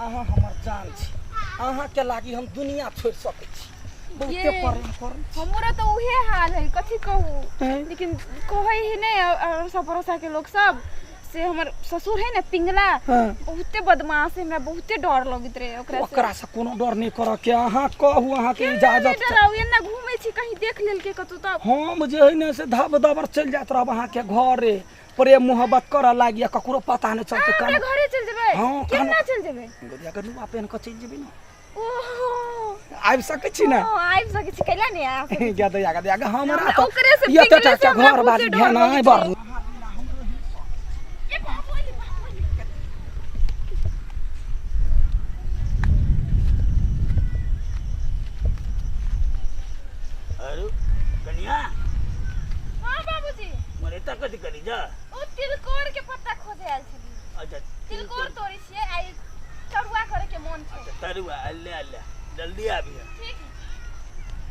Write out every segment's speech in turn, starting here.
अहाँ हमर जान छी, अहाँके लागी हम दुनिया छोड़ि सकै छी। बहुते ये। प्रेम करै छी। हमरो तऽ उहे हाल है, कथी कहू। हैं? लेकिन कहै है नहि अड़ोसा पड़ोसा के लोग सब से हमर ससुर है ने पिंगला, हाँ। बहुते बदमाश है, हमरा बहुते डर लगैत रहे ओकरा से। ओकरा से कोनो डर नहि करऽ के, अहाँ कहू, अहाँके केना इजाजत नहि छै। डराउ, एना घूमै छी कहीं देख लेलकै कतौ तऽ हम जे है ने से धब दबर चलि जाइत रहब अहाँके घरे, प्रेम मोहब्बत करऽ लागी आ ककरो पता नहि चलतै। अहाँ हमरा कान घरे चलि जेबै? हाँ, केना कान- चलि जेबै? गोदिया के नुआ पेन कऽ चलि जेबै ने। ओहो, आबि सकै छी ने? हाँ, आबि सकै छी, कैला नहि आबि सकै छी? गे दैया, गे दैया, गे हमरा हमरा तऽ ओकरे से एते पिघले टा से के हमरा घर बहुते बारी डर भेनाइ लगै बड़। छै। ए बाबू अइले, बाबू अइले। अरे कनिया। हाँ बाबूजी। मरे एतऽ कथी करी जा? ओ तिलकोर के पत्ता खोजे आयल छली। अच्छा। तिलकोर तोड़ै छियै, आइ तरुआ करे के मोन छै। अच्छा तरुआ, अल्ले अल्ले जल्दी आबिहे। ठीक है।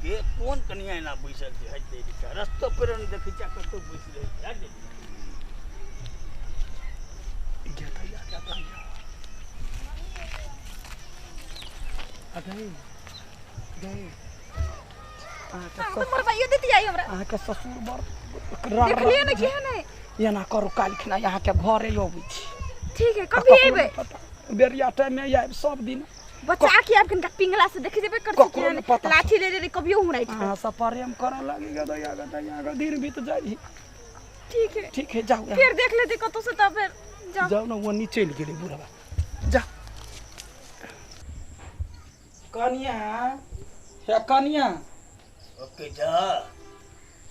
के कोन कनिया एना बैसल छै? हट दे दिशा रस्तो पर नहि देखै छै, कतौ बैस रहै छै। हट दे। गे दैया, गे दैया। आ गई, गई। अहाँके अहाँ तऽ ससुर मरबाइयो देती आई हमरा। अहाँके ससुर बड़ देखलियै ने केहन है। एना करू, काल्हि खिना अहाँके घरे अबै छी। ठीक है, आ कभी ककरो एबै? नहि पता। बेरिया टाइम में आयब सब दिन। बचा के आब कनिका पिंगला से देखे जेबे कर ककरो नहि पता। लाठी ले ले कभियो हुराइत। अहाँ सब प्रेम करऽ लागी, गे दैया, गे दैया, गे दिन बीत जाइ। ठीक है। ठीक है, जाउ। फिर देख लेते कतौ से तब फिर जाउ। जाउ ने, ओन्नी चलि गेलै बुढ़वा। जा कनिया, हे कनिया। ओके जा।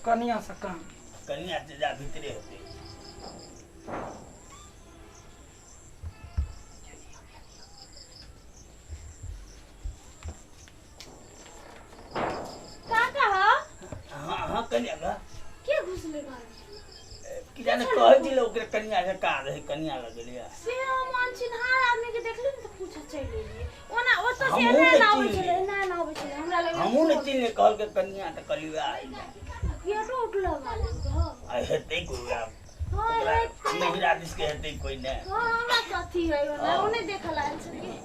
कनिया से काम। कनिया से जा, भीतरे हेतै। काका हा। हाँ हाँ कनिया गा। के घुसले घर? कि जाने कहै छलै ओकरे कनिया से का रहै, कनिया लगलिया। से हम अनचिन्हार आदमी के देखली ने तऽ पूछऽ चलि एलियै। ओना ओतऽ से हमहूँ एना नहि एना अबै चिन्हलियै। छलै, एना एना अबै छलै, हमरा लगलै हमहूँ नहि चिन्हलियै, कहलकै कनिया तऽ कहलियै आ गेटो उठ लगा लेलकै हँ। आ हेतै कोइ आब। हाँ, ओकरा हेतै। नहिरा दिस के हेतै कोइ नहि। हाँ, हमरा कथी है ओना, ओ नहि देखल आयल छलियै।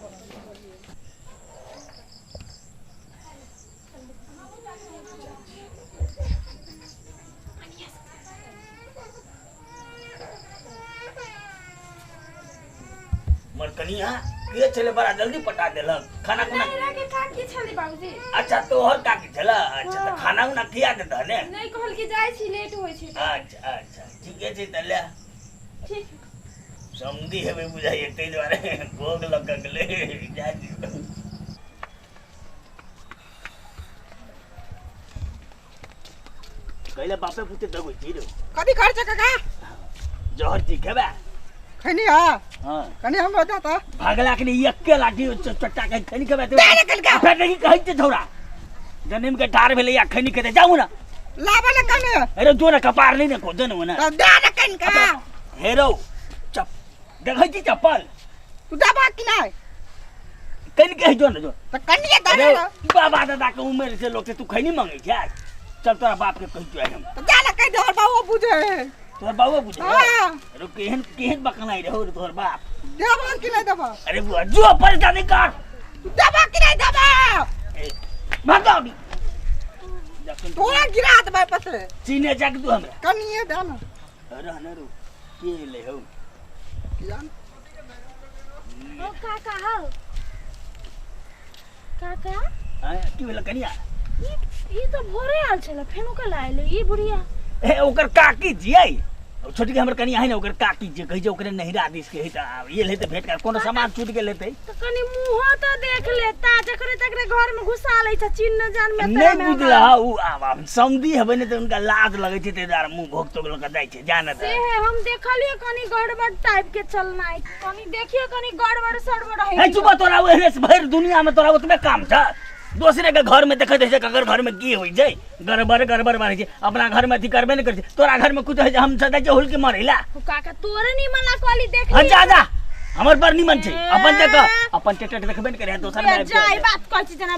मर कनिया के छलै, बड़ा जल्दी पटा देलक खाना खुना। नहिरा के काकी छलै बाबूजी। अच्छा तोहर काकी छलै। अच्छा तऽ हाँ। खाना उना खिया देतह ने? नहि, कहल कि जाइ छी, लेट होइ छै। अच्छा अच्छा, ठीके छै तऽ ले। ठीक। समधी हेबै बुझाइए, ताहि दुआरे भोग लऽ कऽ गेलै। जा दियौ। कैले बापे पुते दगै छी रो? कथी करै छै काका? जहर छी खेबे? खैनी। हाँ। हाँ। कनी हमरो दे तऽ। भागला के लिए एक्के लाठी चट्टा के खैनी खेबे? दे ने कनिका। फेर नहीं कहै छै छौड़ा, जनेम के ठार भेलै या खैनी खेतै। जाऊ ना। लाबे ने कनी। अरे जो ना, कपार नहीं ने को दे ने ना। तऽ दे ने कनिका। हे रौ चप, देखै छी चप्पल? तू देबा कि नहि? कनि के जो ने जो। तऽ कनिए दे अरे ने। बाबा दादा के उम्र से लोग के तू खैनी मांगे छै? चल, तोरा बाप के कहि तू हम। तऽ जा ने कहि दे, हमर बाबू बुझे है। तोहर बाबू बुझे? हाँ। अरे केहन केहन बकनाई रहो रे तोहर बाप। देबा कि नहि देबा? अरे बुआ जो परेशानी कर। तू देबा कि नहि देबा? ए, भाग जाओ अभी। जखन तोरा गिरा देबै पतरे। चीने जाक तू हमरा। कनिए दे ने। रह न रू, के एलै हौ? किया? ओ काका हौ, काका। आँय, की भेलै कनिया? ई तऽ भोरे आयल छलै, फेनो कल आयल ई बुढ़िया। ए ओकर काकी छियै, छोटकी हमर कनिया है ने, ओकर काकी जे कहै छै ओकरे नहिरा दिस के है। तऽ आब एल हेतै भेट कर, कोनो सामान छूट गेल हेतै। तऽ कनि मुँहो तऽ देख लेता, जकरे तकरे घर में घुसा लै छै, चिन्ह न जान में। नहि बुझलह, उ आब आब समधी हेबै ने तऽ हुनका लाज लगै छै, ताहि दुआरे मुँह भोग तोग लऽ कऽ जाइ छै। जा ने से तऽ है, हम देखलियै कनि गड़बड़ टाइप के चलनाइ, कनि देखियो कनि गड़बड़ सड़बड़ है। हे चुप, तोरा ओहने से भरि दुनिया में तोरा ओतबे काम छ, दोसरे के घर में देखैत रहै छै ककर घर में की होइ छै, गड़बड़ गड़बड़ मारै छै। अपना घर में अथी करबे नहि करै छै। तोरा घर में कुछ होइ छै, हम जाइ छियै हुलकी मारै ला। हो काका, तोरे निमन ला कहली देख। हाँ जा जा, हमर बड़ निमन छै। अपन देख, अपन टेट देखबे नहि करे दोसर में। जाय बात कहै छी जेना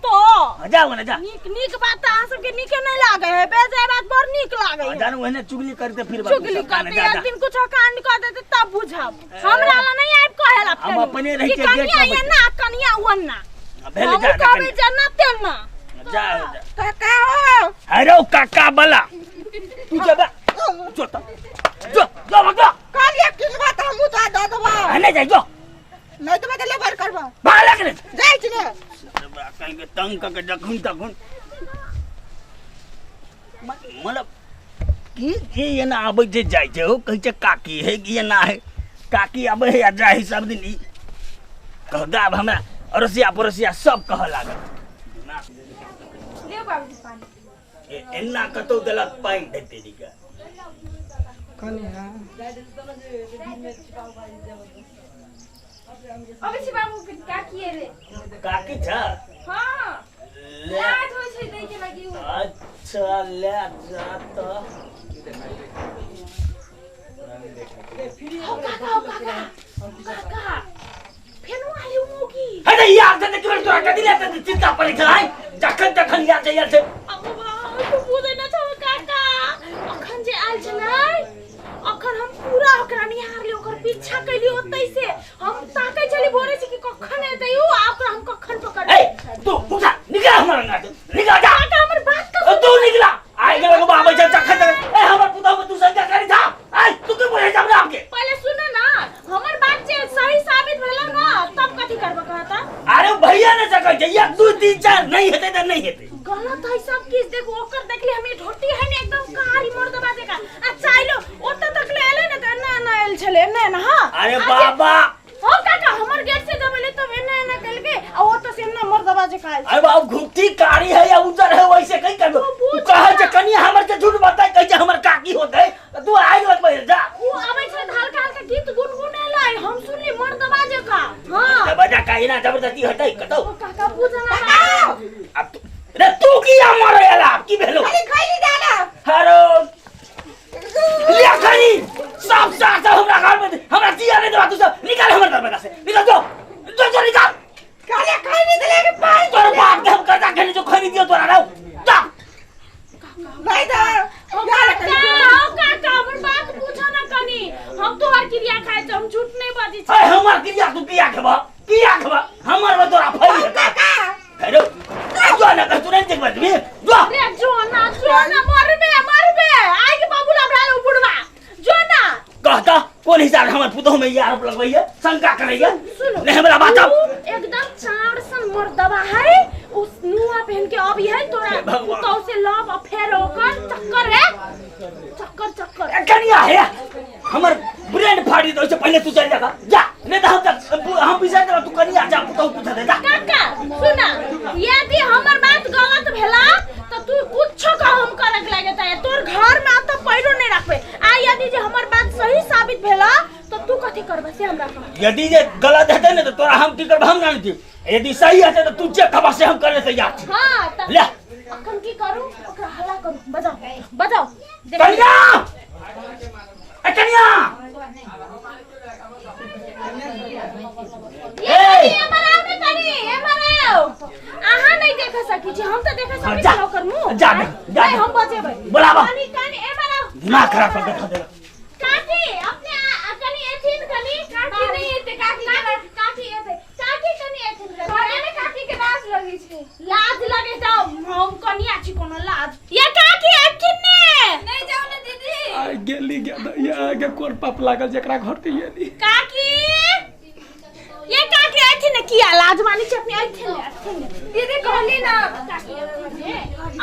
तो जाओ ने जा। नीक नीक बात तऽ अहाँ सबके नीके नहि लागे है, बेजाय बात बड़ नीक लागे है। जानू ओहने चुगली करते फिर चुगली करते, एक दिन कुछ कांड कर देते तब बुझब। हमरा ला नहीं आबि कहेला हम फेर अपने रहै कि छियै, गेट कनिया पर एना कनिया ओना। भेल हमहूँ जा कहबै जेना तेना। जा जा। काका हो। अरे काका वाला तू जेबे, जो त जो जो भाग जो। कहलिए किनबा तऽ हमहूँ तोरा दऽ देबौ। आ नहीं जाय जो। नहीं देबै तऽ लेबर करबौ। भाग लग रे। जाइ छी रे। कहीं के तंग कऽ के जखन तखन मतलब की जे एना आबै छै जाइ छै, ओ कहै छै काकी है कि एना है, काकी आबै है आ जाइ है सब दिन। ई कह आब हमरा अड़ोसिया पड़ोसिया सब कहऽ लागल। लियौ बाबूजी पानि। एना कतौ देलक पानि देते के। कनिया अबै छी बाबू के काकी एले। काकी छ? हाँ। ले। लाज होइ छै दै के लगी उ। अच्छा ले जा त। हो काका, हो काका, हो काका, फेनो आले उ मौगी। अरे यार से देखि तोरा कथी ले त चिंता पड़ै छै आइ? जखन तखन याद जाइयल छै। अबो बा, तू बुझै न छौ काका, अखन जे आयल छलै अखन हम पूरा ओकरा निहारली, ओकर पीछा कैली ओतै से हम ताकै छली भोरे से कि कखन एतै उ आ ओकरा हम कखन पकड़बै। ए तू उठा निकला हमर अंगना से, निकला जा। काका हमर बात का तू निकला आइ गेल बाबा आबै छै जखन तखन। ए हमर पुतहु में तू शंका करी था आइ, तू की बोलै छै हमरा आपके? पहिले सुन ना हमर बात जे सही साबित भेलो ना तब कथी करबो कहता। अरे भैया ने सकै छै, 1 2 3 4 नहीं हेतै त नहीं हेतै। गलत है सब किछ। देखो ओकर देखली हमें ढोटी है ने एकदम कारी मर्दबा जका आ चाइलो ओत तक ले एले ने त एना एना आयल छले एना एना। हां अरे बाबा हो काका हमर गेट से जब एले तब एना एना कलके आ ओत से एना मर्दबा जका आयल। अरे बाबा घुट्टी कारी है या उजर है वैसे कहीं करबो। ओ बुझ उ कहै छै ना। कनिया हमर के झूठ बताय कहै छै हमर काकी होतै त तू आइ लगबै जा। उ आबै छै त हल्का हल्का गीत गुनगुनेलै, हम सुनली मर्दबा जका। हां त बजा का एना जबरदस्ती हटै कतौ। ओ काका बुझना अब तू रे तू किया मरे एला, की भेलो? खाली खैली दाना। हरो ले खैली सब साथ हमरा घर में हमरा जिया नहीं देबा, तू सब निकाल हमर दरवाजा से, निकाल जो जो जो निकाल। कहलिए खैली देले के पानि। तोर बाप के हम कर्जा खेली जो खैली दियो तोरा रौ जा। नहीं दे। ओ काका, ओ काका हमर बात पूछो ना कनी, हम तोहर क्रिया खाइ छी, हम झूठ नहीं बाजै छी। अरे हमर क्रिया तू किया खेबा, किया खेबा? हमर में तोरा फैल हेतै। काका हेलो जो ना कह तू नहीं देखबे जो। रे जो ना, जो ना मरबे मरबे आइ के बाबू ला भरालो बुढ़वा जो ना। कहता कोन हिसाब से हमर पुतहु में ई आरोप लगबैया, शंका करैया? सुनो। नहीं हमरा बात अब। उ एकदम चार सन मर्दबा है, उस नुआ पहन के अभी है तोरा हे भगवान। पुतहु से लव अफेयर ओकर चक्कर है, चक्कर चक्कर। ए, कनिया है हमर ब्रेन फाड़ी दो, इससे पहले तू चल जा जा, नहीं तो हम तक हम बिसर देबो, तू कनिया जा पुतहु पूछ दे जा। काका सुना, यदि हमर बात गलत भेला तो तू कुछो का हम करक लागे त तोर घर में त पैरो नहीं रखबे, आ यदि जे हमर बात सही साबित भेला तो तू कथी करबे से हमरा कह। यदि जे गलत हेतै ने तो तोरा हम की करब हम जानै छी, यदि सही हेतै तो तू जे कहबा से हम करे तैयार छी। हां त ले। अखन की करू, ओकरा हल्ला करू, बजाओ बजाओ। कनिया ए कनिया ये कनी एमहर आउ ने कनी एमहर आउ, अहाँ नहीं देख सकी छी, हम त देख सकी जा। छी ओकर मुंह। जा, जा। नहीं हम बजेबै। बोलाबा। कनी कनी एमहर आउ। दिमाग खराब कर के देलक। काकी अपने कनी एथिन कनी। काकी नहीं एते, काकी के काकी एते, काकी कनी एथिन कनी। घरे में काकी के लाज लगै छै। लाज लगे त हम कनिया छी कोनो लाज। ये काकी एथिन ने। नहीं जाऊ ने दीदी। आ गेली गे दैया गे कोन पाप लागल जेकरा घर ते गेली। काकी ये काकी एथिन ने, किया लाज मानी छी अपने? एथिन ने, एथिन ने। दीदी कहली ना। काकी एथिन ने,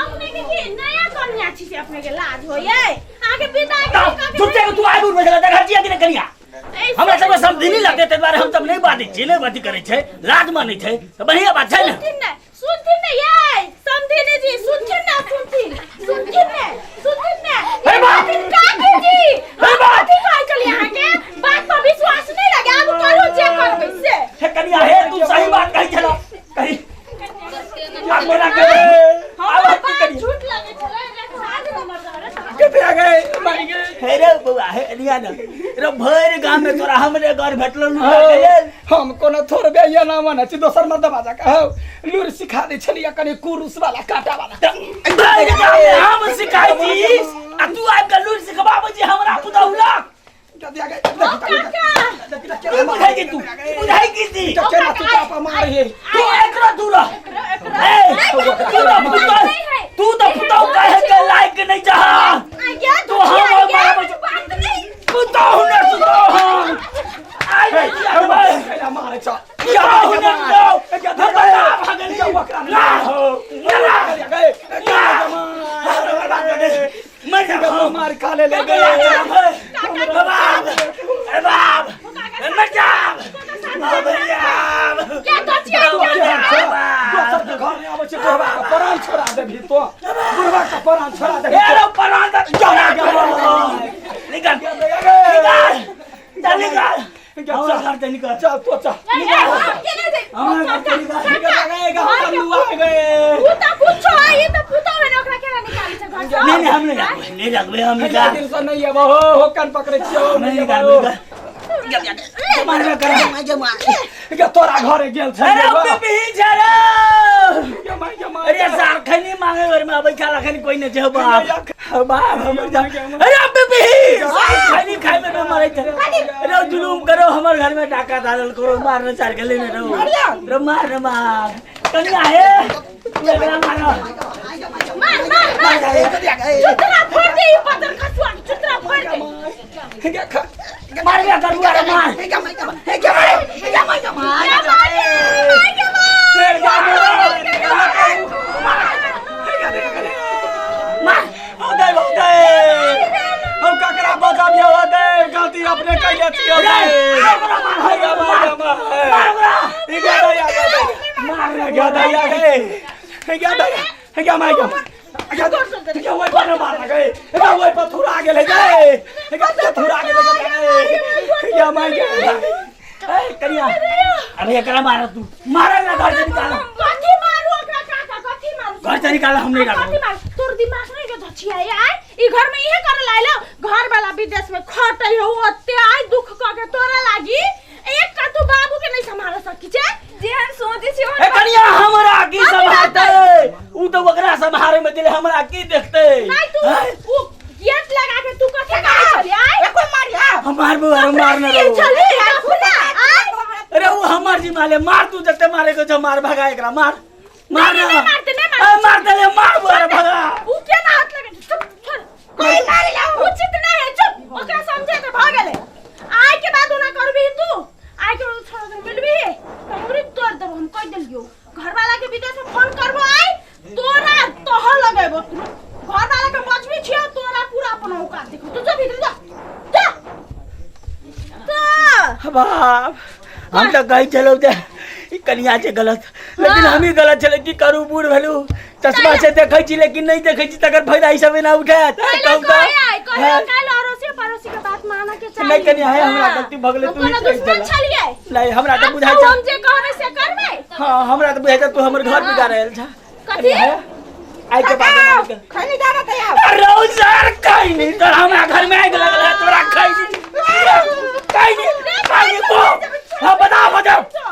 अपने के की नया कनिया छी से अपने के लाज होइए? अहाँ के विदाई के काकी चुप जा, तू आगू बैठल देख जिया कि ने कनिया। ऐसे हमरा सबके समझी लगतै ताहि दुआरे हम सब नहीं बाजै छियै, नहीं बात करै छै, लाज मानै छै तऽ बढ़िया बात छै ने। सुनथिन ने, सुनथिन ने यै समधिनी जी, सुनथिन ने, सुनथिन, सुनथिन ने, सुनथिन ने। हे बाप! काकी जी, हे बाप! कथी कहै छलियै अहाँ के? बात पर विश्वास नहीं लगे, आब करू जे करबै से। हे कनिया हे तू सही बात कहै छला, कही आब बोला के आब हमर हम की बात करी? झूठ लगे छलै, आज नंबर दे रे। कते आ गए मारी गए। हे रे बौआ, हे रिया ना रे, भरि गाम में तोरा हमरे घर भेटलो नु के लेल। हम कोनो थोड़बे एना मने छी दोसर मर्दबा जकाँ हौ लूरि सिखा दै छलियै कनि कुरुस वाला काटा वाला। हम सिखाइ छी आ तू आबि कऽ लूरि सिखबाबै छी हमरा पुतहुलक। की बुझाइ छी तू? की बुझाइ की छी? तू एकरा दूर रह। ए, तू तऽ पुतहु, तू तऽ पुतहु कहे के लायक नहीं जहा। तू हम और मारबै छौ। पुतहु ने सुतौ हम। आइ नहीं छी आबै। पुतहु ने सुतौ। हम बता भागल ना हो। ना। ना। हमरा बर्बाद कर दे। मर जा हम। मार खा ले ले बाप बाप मर जा बाप। दोसर के घर में आबै छै बुढ़बा के प्राण छोड़ा देबही तो, बुढ़बा के प्राण छोड़ा देबही। ए रो प्राण दे निकल निकल चल निकल हमरा घर से निकल। चल तो चल। हमरा घर से निकल। नहीं नहीं हम नहीं रखबे, नहीं रखबे हम। निकाल। दिन से नहीं आबो हो हो कान पकड़े छियो। नहीं नहीं निकाल। आबो। निकाल मारबे कर। गे तोरा घरे गेल छै। अरे बेबी जरा। गे माय गे माय। अरे सार खनी मांगे घर में आबै खाला खनी कोई नहीं छै बाप बाप हमर जा। अरे बेबी सार खनी खाए में न मरै छै। अरे जुलूम करो हमर घर में डाका डालल करो मारने चार के लेने रहो रो मार रे मार कनिया हे तू एकरा मारो। मार मार मार, चुतरा फोड़ दे ई पत्थर खसुआ के, चुतरा फोड़ दे। गे खा। मार बे करुआ रे मार। क्या मार मार के मार। मार। दे दे हम ककरा बचाबियो दे, गलती अपने कैले छियो। रे ओकरा मार मार मार ओकरा। गे दया गे मार रे। गे दया गे गे दया गे माय गे गे गे ओइ पर मार गे गे ओइ पर थुरा गेलै गे गे थुरा गेलै गे गे माय गे। ए कनिया अरे एकरा मार तू मार ना घर से निकाल। कथी मारू ओकरा काका, कथी मारू? घर से निकाल हम नहीं कथी रखबो। मारू? तोर दिमाग नहीं के धचिया आय ई घर में इहे करे लाइलो। घर वाला विदेश में खटै हो ओते आय दुख क के तोरा लागी एक का तू बाबू के नहीं संभाल सकी छे। जे हम सोचे छी ए कनिया हमरा की संभालते उ तो ओकरा संभारे में दिले हमरा की देखते? नहीं तू हैं? उ गेट लगा के तू कथी करै छली आय? एको मारिया। हम मारबो अरे मार न रहो। छली खुला आय। अरे उ हमर जिम्मा ले मार तू जते मारे को छ मार भगा एकरा मार मार। नहीं, ना। नहीं मारते, नहीं मारते। ए मार दे मार बुआ भगा। उ केना हाथ लगे? चुप छोड़। कोई मारे लाओ। उचित नहीं है चुप। ओकरा समझे ते भ गेलै। आय के बाद ओना करबी तू, आय के बाद छोड़ दे मिलबी त हमरी तोड़ देबो हम कह देलियो। घर वाला के विदेश में फोन करबो आय तोरा तोह लगेबो। घर वाला के बचबी छियो तोरा पूरा अपन औकात देखो। तू जा भीतर जा जा जा। बाप हम तो कही चलो जे ई कनिया छै गलत लेकिन हम ही गलत छलै की करू बूढ़ भेलू चश्मा से देखै छी लेकिन नहीं देखै छी तकर फायदा ई सब ना उठायत। पहिले कहू तऽ कहे आय कहे हैं? काल्हि अड़ोसी पड़ोसी के बात माने के चाही। नहीं कनिया है हमरा हाँ। गलती भऽ गेलै हम तू ही कोनो सही दुश्मन छला। छलियै। नहीं हमरा तऽ आब बुझाइ कहू छै। हम जे कहबै से करबै। हाँ हमरा तऽ बुझाइ छै तू हमर घर बिगाड़ रहल छ। कथी? आइ के बाद एना नहि कर। खैनी दाना तैयार। अरे सर कहीं नहीं तर हम